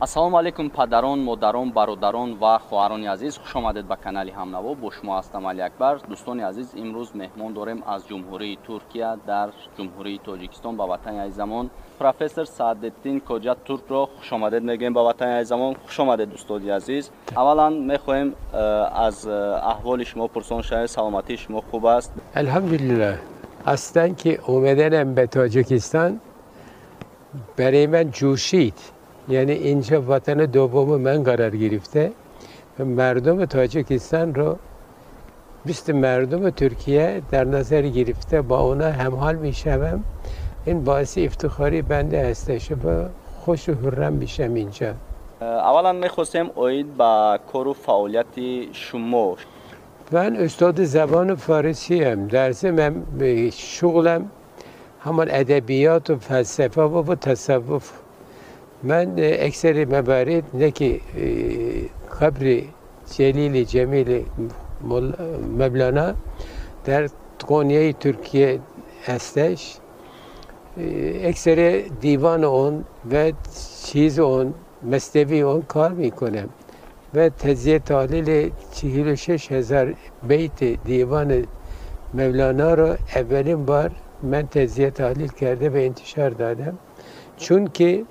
Ассалому алайкум, падарон, модарон, бародарон ва хоҳарони азиз, хуш омадед ба канали Ҳамнаво. Бо шумо ҳастам Али Акбар. Дӯстони азиз, имрӯз меҳмон дорем аз Ҷумҳурии Туркия дар Ҷумҳурии Тоҷикистон ба ватани азизамон профессор Саадеттин Коҷа Туркро хуш омадед мегӯем ба ватани азизамон. Хуш омадед, устоди азиз. Аввалан мехоҳем аз аҳволи шумо пурсон шавем. Саломатии шумо хуб аст? Алҳамдулиллаҳ. Аслан ки омаданам ба Тоҷикистон барои ман ҷӯшид. یعنی اینجا وطن دوم من قرار گرفته و مردم تاجیکستان رو مثل مردم ترکیه در نظر گرفته، با اونا همحال میشوم. این باعث افتخاری بنده هستش و خوش و خرم میشم اینجا. اولا میخواستیم оид ба кору фаъолияти шумо. من استاد زبان فارسی ام. درس من شغلم همان ادبیات و فلسفه و تصوف. من اکثر موارد نه که قبر جلیل جمیل مولانا در قونیه ترکیه هستش، اکثر دیوان اون و چیز اون مثنوی اون کار میکنم و تجزیه تحلیل 46,000 بیت دیوان مولانا رو اولین بار من تجزیه تحلیل کرده و انتشار دادم. چون که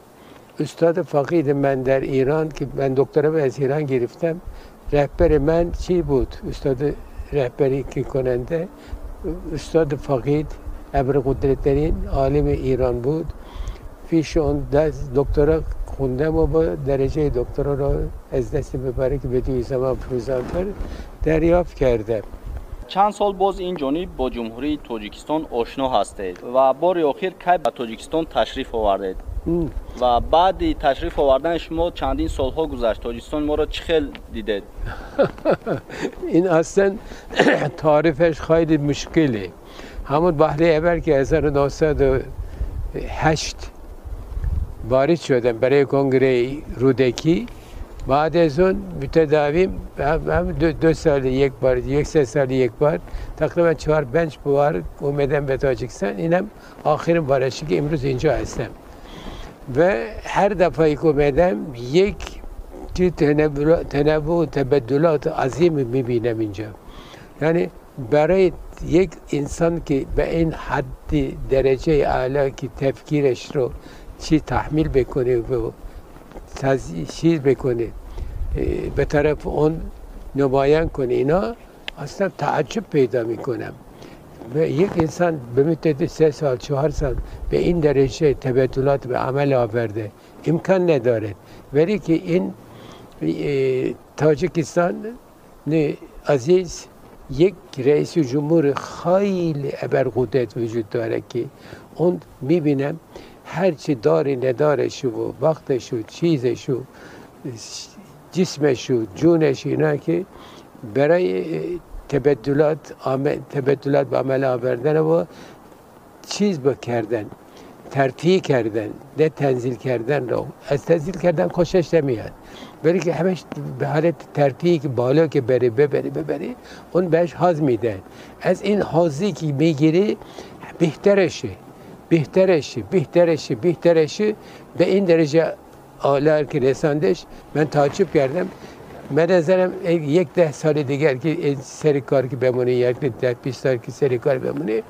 استاد فقید من در ایران که من دکترا از ایران گرفتم، رهبر من چی بود؟ استاد رهبری که کننده استاد فقید ابرقدرت‌ترین عالم ایران بود. پیش اون دکترا خوندم و با درجه دکترا را از دست مبارک بدیع‌الزمان فروزانفر دریافت کردم. Чанд сол боз ин ҷониб бо Ҷумҳурии Тоҷикистон ошно ҳастед ва бори охир кай ба Тоҷикистон ташриф овардед? Ва баъди ташриф овардани шумо чандин солҳо гузашт, Тоҷикистон моро чӣ хел дидед? Ин аслан таърифаш хеле мушкиле. Ҳамон баҳри аввал ки 1908 ворид шудам барои конгреи Рӯдакӣ, بعد از اون متداوم هم دو سال یک بار، یک سه سال یک بار، تقریبا 4-5 بار اومدم به تاجیکستان. اینم آخرین بارشه که امروز اینجا هستم. و هر دفعه که اومدم یک تنوع و تبدلات عظیم میبینم اینجا. یعنی برای یک انسان که به این حد درجه اعلی که تفکیرش رو چی تحمیل بکنه و چیز بکنه به طرف اون نمایان کنه، اینا اصلا تعجب پیدا میکنم. و یک انسان به مدت 3 سال 4 سال به این درجه تبدلات به عمل آورده امکان نداره. ولی که این تاجیکستان عزیز یک رئیس جمهور خیلی ابرقدرت وجود داره که اون میبینم هرچی داری ندارش و وقتش و چیزش و جسمش و جونش اینا که برای تبدلات به عمل آوردن و چیز بکردن، ترفیع کردن، نه تنزیل کردن رو. از تنزیل کردن خوشش نمیاد، ولی که همش به حالت ترفیع که بالا که بره ببره ببره اون بهش حاز میده. از این حازی که میگیره بهترشه، بهترشه، بهترشه، بهترشه به این درجه اعلی که رساندش. من تعجب کردم. من نظرم یک 10 سال دیگر که سر کار که بمونه، یک 10-20 سال که سر کار بمونه،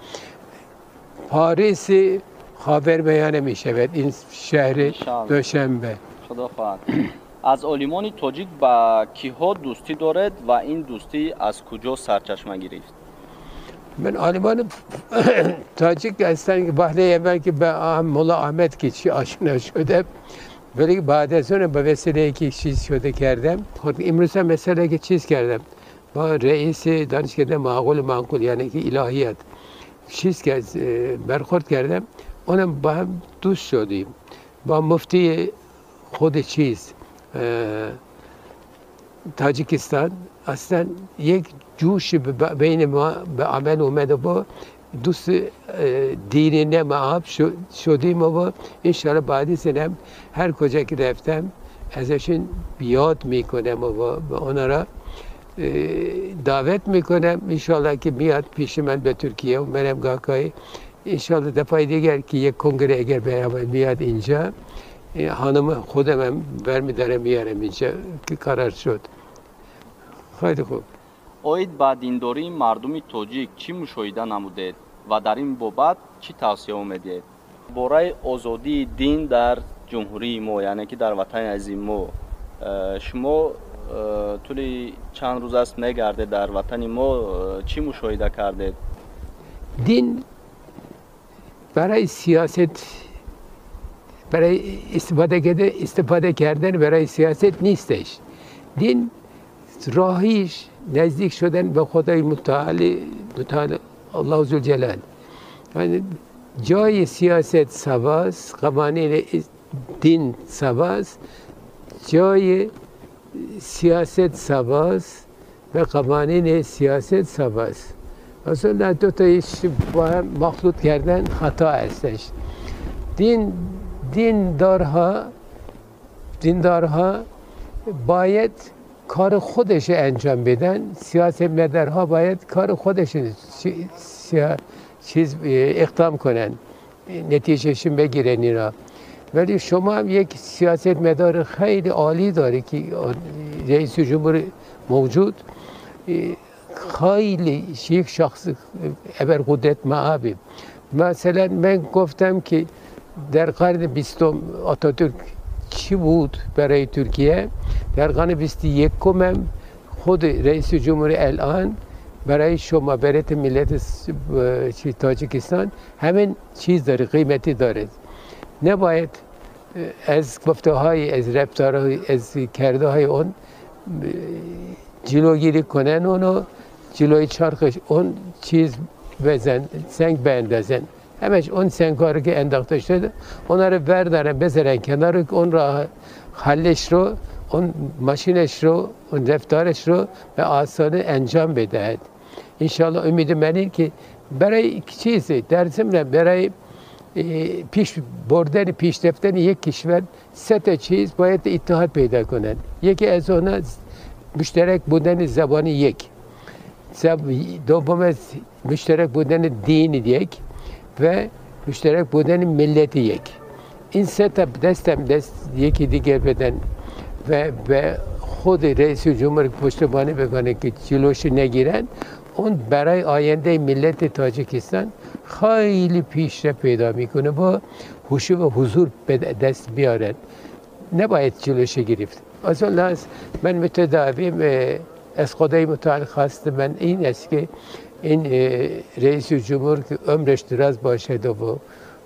پاریس خاورمیانه می شود این شهر دوشنبه. خدا خواهد. از عالمانی تاجیک با کیها دوستی دارد و این دوستی از کجا سرچشمه گرفت؟ من عالمان تاجیک هستن که بهره اول که به ملا احمد که چی آشنا شده، ولی بعد از اون به وسیله که چیز شده کردم. خود امروز هم مثلا که چیز کردم با رئیس دانشکده معقول منقول یعنی که الهیات چیز که برخورد کردم، اونم با هم دوست شدیم. با مفتی خود چیز تاجیکستان اصلا یک جوش بین ما به عمل اومده با دوست دینی نه شدیم و انشالله بعدی سنم هر کجا که رفتم ازشون یاد میکنم و اونا را دعوت میکنم انشالله که میاد پیش من به ترکیه و منم گاهی انشالله دفعه دیگر که یک کنگره اگر میاد اینجا خانم خودم هم برمیدارم میارم اینجا که قرار شد. خیلی خوب. Оид ба диндории мардуми тоҷик чӣ мушоҳида намудед ва дар ин бобат чӣ тавсияҳо медиҳед? Бораи озодии дин дар ҷумҳурии мо, яъне ки дар ватани азизи мо, шумо тӯли чанд рӯз аст мегардед дар ватани мо, чӣ мушоҳида кардед? Дин барои сиёсат, барои истифода кардан барои сиёсат несташ. Дин роҳиш наздик шудан ба Худои мутаали, Аллоҳ зулҷалол. Ҷои сиёсат савост, қавонини дин савост, ҷои сиёсат савост ва қавонини сиёсат савост. Аслан ду тоиш бо ҳам махлут кардан хато ҳасташ. Диндорҳо бояд кори худаш анҷом бидن، сиёсатмадарҳо бояд кори худаш чиз اقدام کنن، نتیجهشون بگیرن اینا. ولی شما هم یک سیاستمدار خیلی عالی داره که رئیس جمهور موجود خیلی یک شخص ابرقدرت معابی. مثلا من گفتم که در قرن 20 آتاتورک چی بود برای ترکیه، در قرن 21 هم خود رئیس جمهور الان برای شما برای ملت تاجیکستان همین چیز داره، قیمتی داره. نباید از گفته های، از رفتارهای، از کرده های اون جلوگیری کنن، اونو جلوی چرخش اون چیز بزن، سنگ بندازن. همش اون سنگ ها رو که انداخته شده اونا رو بردارن بذارن کنار، اون راه حلش رو، اون ماشینش رو، اون رفتارش رو به آسانی انجام بدهد. انشالله امید من این که برای چیزی در ضمن برای پیش بردن، پیش رفتن یک کشور سه تا چیز باید اتحاد پیدا کنند. یکی از آنها مشترک بودن زبان یک، دوم از مشترک بودن دین یک و مشترک بودن ملت یک. این سه تا دستم دست یکی دیگر بدن و به خود رئیس جمهور پشتیبانی بکنه که جلوش نگیرن، اون برای آینده ملت تاجیکستان خیلی پیشرفت پیدا میکنه، با هوش و حضور به دست بیارن. نباید جلوش گرفت. از اون لحاظ من متداویم از خدای متعال خواست من این است که این رئیس جمهور که عمرش دراز باشد و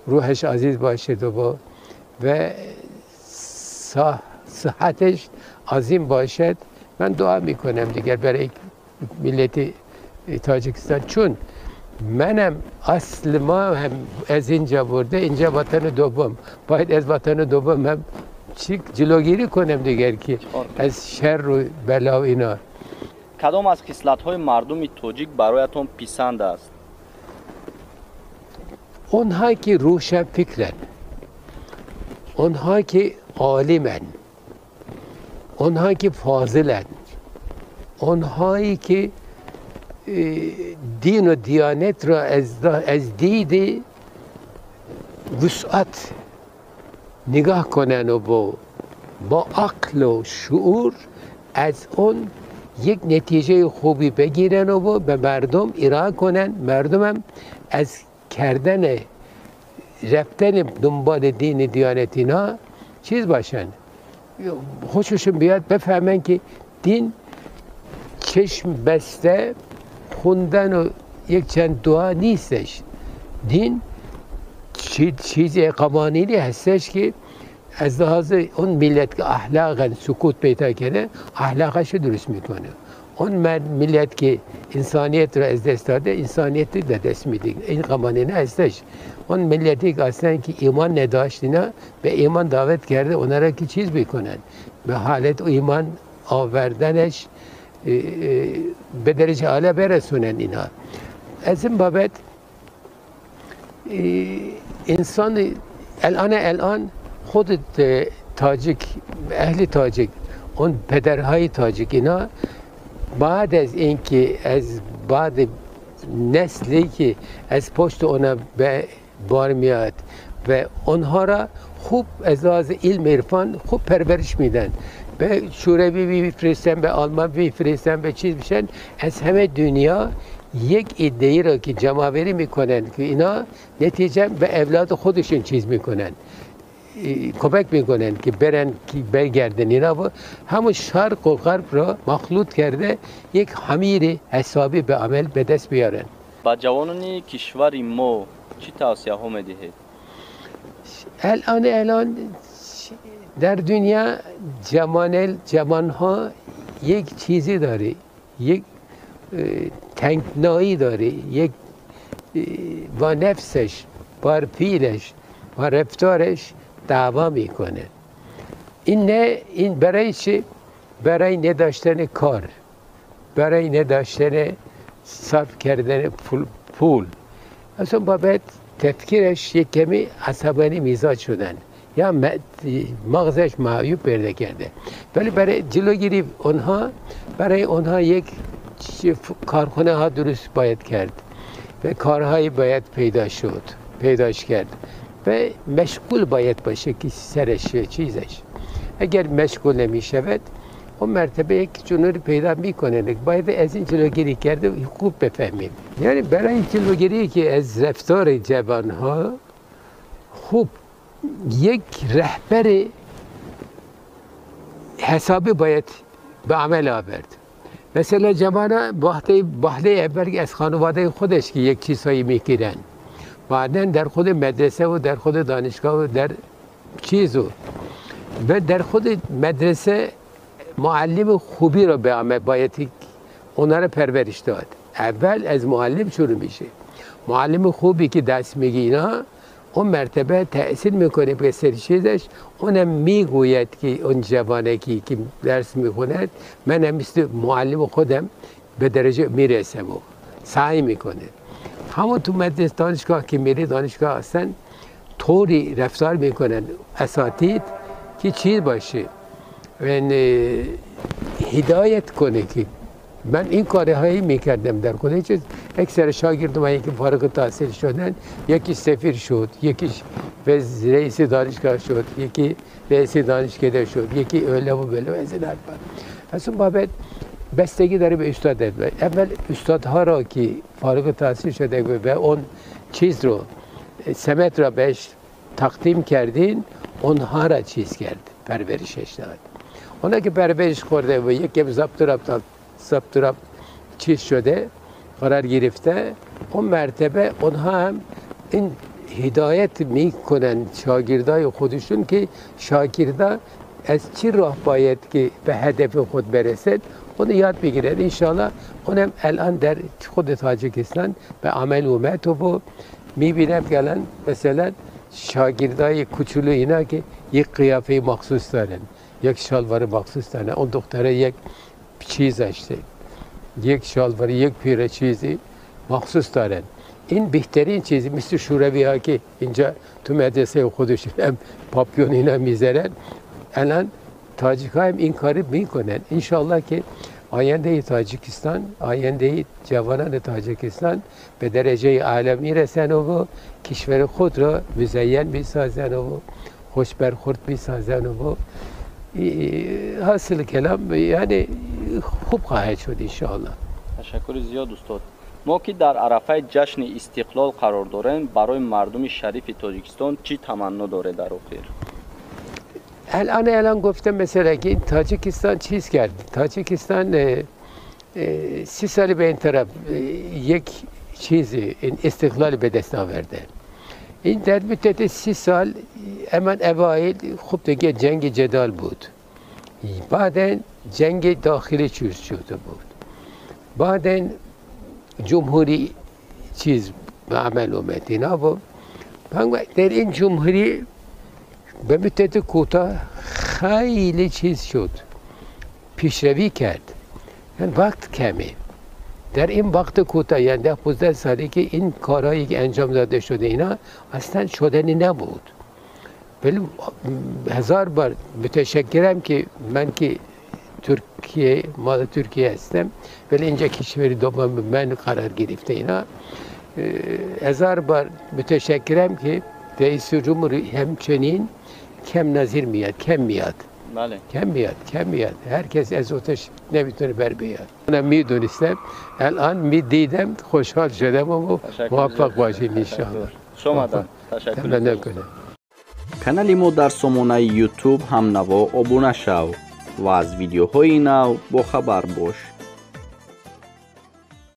روحش عزیز باشد و صحتش عظیم باشد. من دعا میکنم دیگر برای ملت تاجیکستان، چون منم اصل ما هم از اینجا برده، اینجا وطن دوم، باید از وطن دوم هم جلوگیری کنم دیگر که از شر و بلا و اینا. کدام از خصلت‌های مردم تاجیک برایتان پسند است؟ اونها که روشن فکرن، اونها که عالمن، اونها که فاضلن، اونهایی که دین و دیانت را از دید وسعت نگاه کنن و با عقل و شعور از اون یک نتیجه خوبی بگیرن و به مردم ارائه کنن. مردم هم از کردن رفتن دنبال دین دیانت اینا چیز باشن، خوششون بیاد، بفهمن که دین چشم بسته خوندن و یک چند دعا نیستش. دین چیز قوانینی هستش که از لحاظ اون ملت که اخلاقا سکوت پیدا کرده اخلاقش رو درست میکنه. اون ملت که انسانیت رو از دست داده انسانیت رو به دست میده. این قوانین هستش. اون ملتی که اصلا که ایمان نداشت اینا به ایمان دعوت کرده اونا را که چیز بکنن، به حالت ایمان آوردنش به درجه اعلی برسونن اینا. از این بابت انسان الان خود تاجیک، اهل تاجیک، اون پدرهای تاجیک اینا بعد از اینکه از بعد نسلی که از پشت اونا به بار میاد و آنها را خوب از لحاظ علم عرفان خوب پرورش میدن، به شوروی میفرستن، به آلمان میفرستن، به چیز میشن. از همه دنیا یک ایده‌ای را که جمع‌آوری میکنن که اینا نتیجه به اولاد خودشون چیز میکنن، کمک میکنن که برن که برگردن. اینا همون شرق و غرب را مخلوط کرده یک حمیر حسابی به عمل به دست بیارن. با جوانان کشور ما چی توصیه ها میدهید؟ الان در دنیا جوانها یک چیزی داره، یک تنگنایی داره، یک با نفسش، با فیلش، با رفتارش دعوا میکنه. این نه، این برای چی؟ برای نداشتن کار، برای نداشتن صرف کردن پول. اصلا بابت تفکیرش یک کمی عصبانی مزاج شدن یا مغزش معیوب پیدا کرده. ولی برای جلوگیری اونها، برای اونها یک کارخانه ها درست باید کرد و کارهایی باید پیداش کرد و مشغول باید باشه که سرش چیزش. اگر مشغول نمی شود اون مرتبه یک جنون پیدا میکنه. باید از این جلوگیری کرده خوب بفهمیم. یعنی برای جلوگیری که از رفتار جوانها خوب یک رهبر حسابی باید به عمل آورد. مثلا جوانها بحله اول از خانواده خودش که یک چیزهایی میگیرن، بعداً در خود مدرسه و در خود دانشگاه و در چیزو و در خود مدرسه معلم خوبی رو به عمل باید اونا رو پرورش داد. اول از معلم شروع میشه. معلم خوبی که دست میگی اینا اون مرتبه تأثیر میکنه به سر چیزش، اونم میگوید که اون جوانه که درس میخوند منم مثل معلم خودم به درجه میرسم و سعی میکنه. همون تو مدرسه دانشگاه که میره، دانشگاه اصلا طوری رفتار میکنن اساتید که چیز باشه، هدایت کنه که من این کارهایی میکردم در خود چیز. اکثر شاگرد من که فارغ التحصیل شدن، یکی سفیر شد، یکی رئیس دانشگاه شد، یکی رئیس دانشکده شد، یکی öyle و böyle از این حرفا. پس اون بابت بستگی داره به استاد. اول استادها را که فارغ التحصیل شده و اون چیز رو سمت را بهش تقدیم کردین، اونها را چیز کرد، پرورشش داد. اونا که پرورش خورده و یکم ضبط رفت چیز شده، قرار گرفته، اون مرتبه اونها هم این هدایت میکنن شاگردای خودشون که شاگردا از چی راه باید که به هدف خود برسد، اونو یاد بگیرن. انشالله اونم الان در خود تاجیکستان به عمل اومد و میبینم که الان مثلا شاگردای کوچولو اینا که یک قیافه مخصوص دارن، یک شلوار مخصوص دارن، اون دختره یک چیز داشته، یک شلوار، یک پیره چیزی مخصوص دارن. این بهترین چیزی مثل شوروی ها که اینجا تو مدرسه خودشون هم پاپیون اینا میذارن، الان تاجیک ها هم این کاری میکنن. انشالله که آینده تاجیکستان، آینده جوانان تاجیکستان به درجه اعلی میرسن و کشور خود را مزین میسازن و خوش برخورد میسازن و حاصل کلام یعنی خوب خواهد شد انشاءالله. تشکر زیاد استاد. ما که در عرفه جشن استقلال قرار داریم، برای مردم شریف تاجیکستان چی تمنا داره در آخر؟ الان گفتم مثلا که تاجیکستان چیز کرد. تاجیکستان 30 سال به این طرف یک چیزی این استقلال به دست آورده. این در مدت 30 سال اما اوایل خوب دیگه جنگ جدال بود، بعدن جنگ داخلی چیز شده بود، بعدن جمهوری چیز به عمل اومد اینا و در این جمهوری به مدت کوتاه خیلی چیز شد، پیشروی کرد. یعنی وقت کمه، در این وقت کوتاه یعنی 10-15 سالی که این کارهایی که انجام داده شده اینا اصلا شدنی نبود. ولی هزار بار متشکرم که من که ترکیه، مال ترکیه هستم، ولی اینجا کشور دوم من قرار گرفته اینا. هزار بار متشکرم که رئیس جمهور همچنین کم نظیر میاد، کم میاد. بله. کم میاد، کم میاد. هر کس از اتش نمیتونه بر بیاد. من میدونستم، الان میدیدم، خوشحال شدم و موفق باشین انشاءالله. شما تشکر. تمنا کنم. Канали мо дар сомонаи YouTube «Ҳамнаво» обуна шав ва аз видеоҳои нав бохабар бош.